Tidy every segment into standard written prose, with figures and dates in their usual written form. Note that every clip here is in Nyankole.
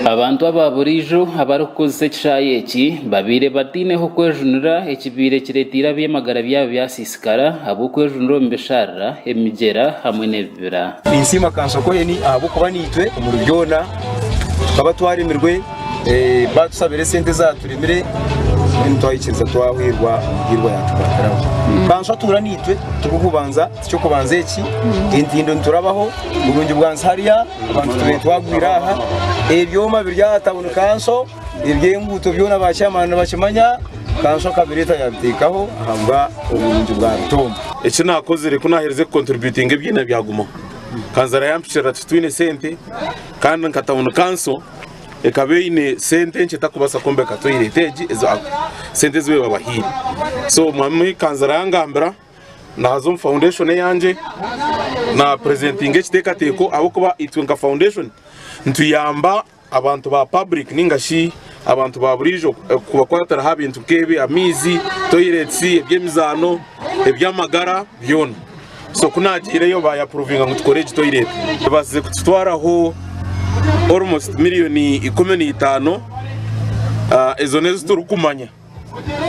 Abantu aba buriijo abarikukozesa ekishaayi eki babaire bataine h'okwejunira ekibaire kireteire aby'amagara byabo byasiisikara ahabw'okwejunira omu bisharara, emigyera hamwe n'ebibira. Ninsiima Kanso Cohen ahabw'okuba naitwe omuri byona tukaba twaremirwe baatushabira esente ezaturemire mbwenu twahikiriza twahwerwa omuhiirwa yaatukwatiraho. Kanso atuura naitwe tikukubanza Tiky'okubanza eki, entindo niturabaho, burungi bwansi hariya, abantu tubaire twagwire aha, ebyoma biri aha tawuni kanso, eby'enguuto byona ba chairman nibakimanya, kanso akabireeta yabiteekaho ahabwa oburungi bwa Rutooma. Eki naakozire ku naaherize kukontributinga ebiina byagumaho, kanzara yampikirira titwine sente kandi nka tawuni kanso ekaba eine sente nkye etakubaasa kwombeka toyireti egi sente ezi babahaire. So mwami kanzara yangambira. Naaza omu foundation eyangye na presentinga ekiteekateeko ahabw'okuba itwe nka foundation nituyamba abantu ba public ninga shi abantu ba buriijo kubakwatiraho aha bintu nk'ebi amaizi, toilets, eby'emizaano, eby'amagara byona. So ku naagiireyo baayapuruvinga ngu tukore egi toilet. Ebaasize kututwaraho almost miriyoni 15, ezo n'ezi turikumanya.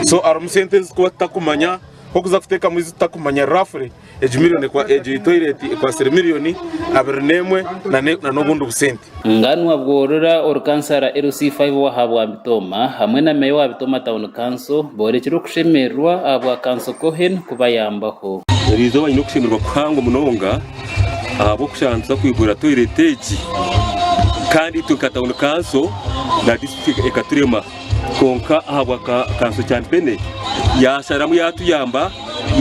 So harimu sente ezi turikuba tutakumanya nk'okuza kuteekamu ezi tutakumanya roughly egi miriyoni egi toilet ekwatsire miriyoni 21 na n'obundi busente. Nganwa Bworora ori kansara LC5 w'ahabwa Bitooma hamwe na meeya wa Bitooma Town Council boorekire okushemererwa ahabwa Kanso Cohen kubayambaho. Eriizooba nyine okushemererwa kuhango munonga ahabw'okushanga nituza kwigura toilet egi kandi itwe nka Town Council na disiturikiti ekaturema. Kwonka ahabwa Kanso Kyampene yaasharamu yaatuyamba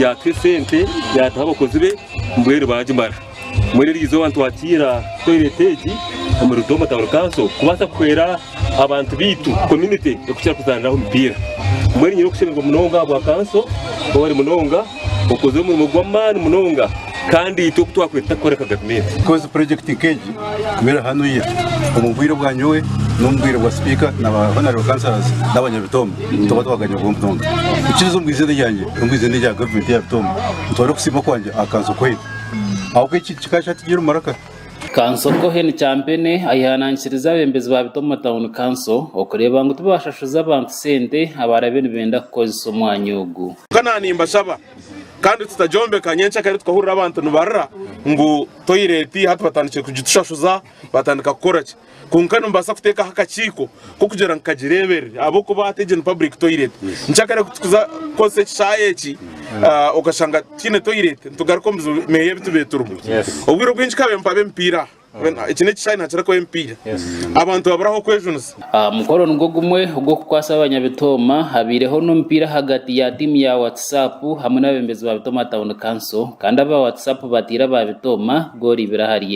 yaatuha esente yaatuha abakozi be mbwenu baagimara. Mbwenu eri izooba nitwakiira toyireti egi omuri Doma Town Council kubaasa kuhwera abantu baitu community ekukira kuzaaniraho omupiira. Mbwenu nyine okushemererwa munonga ahabwa Kanso ori munonga okozire omurimo gw'amaani munonga kandi itwe oku twakweta tutakukora nka gavumenti. Because project nk'egi kubeera hanuya omu bwire bwa nyowe n'omu bwire bwa sipiika na ba honorable councillors n'abanyabitooma nituba twaganya bwo munonga. Ikiriza omu izina ryangye n'omu izina rya gavumenti ya Bitooma ntware okusiima kwangye aha kanso kwaitu ahabw'okuba eki kikaba kyatugiire omu maraka. Kanso Cohen Kyampene ayehanangikirize abebembezi ba Bitooma Town Council okureeba ngu tibashashuza abantu sente abarabe nibenda kukozesa omwanya ogu. Kwonka naanimbashaba kandi tutakyombeka nyencakare tukahurira abantu nibarira ngu toyireti hati batandikire kugitushashuza batandika kukora ki. Kwonka nimubaasa kuteekaho akakiiko k'okugira ngu kagireeberere ahabw'okuba hati egi ni public toilet. Nyencakare ku turikuza kukozesa ekishaayi eki okashanga tihaine toilet nitugaruka omu bizibu meeya ebi tubaire turimu. Obwire obwingi ka mpaba emipiira aha. Eki n'ekishaayi nihakira kubaho emipiira. Abantu babura ah'okwejunisa. Aha mukoro nigwo gumwe ogw'okukwasa abanyabitooma, habaireho n'omupiira ahagati ya tiimu ya WhatsApp hamwe n'abebembezi ba Bitooma Town Council kandi aba WhatsApp bateire aba Bitooma goolo ibiri ahari emwe.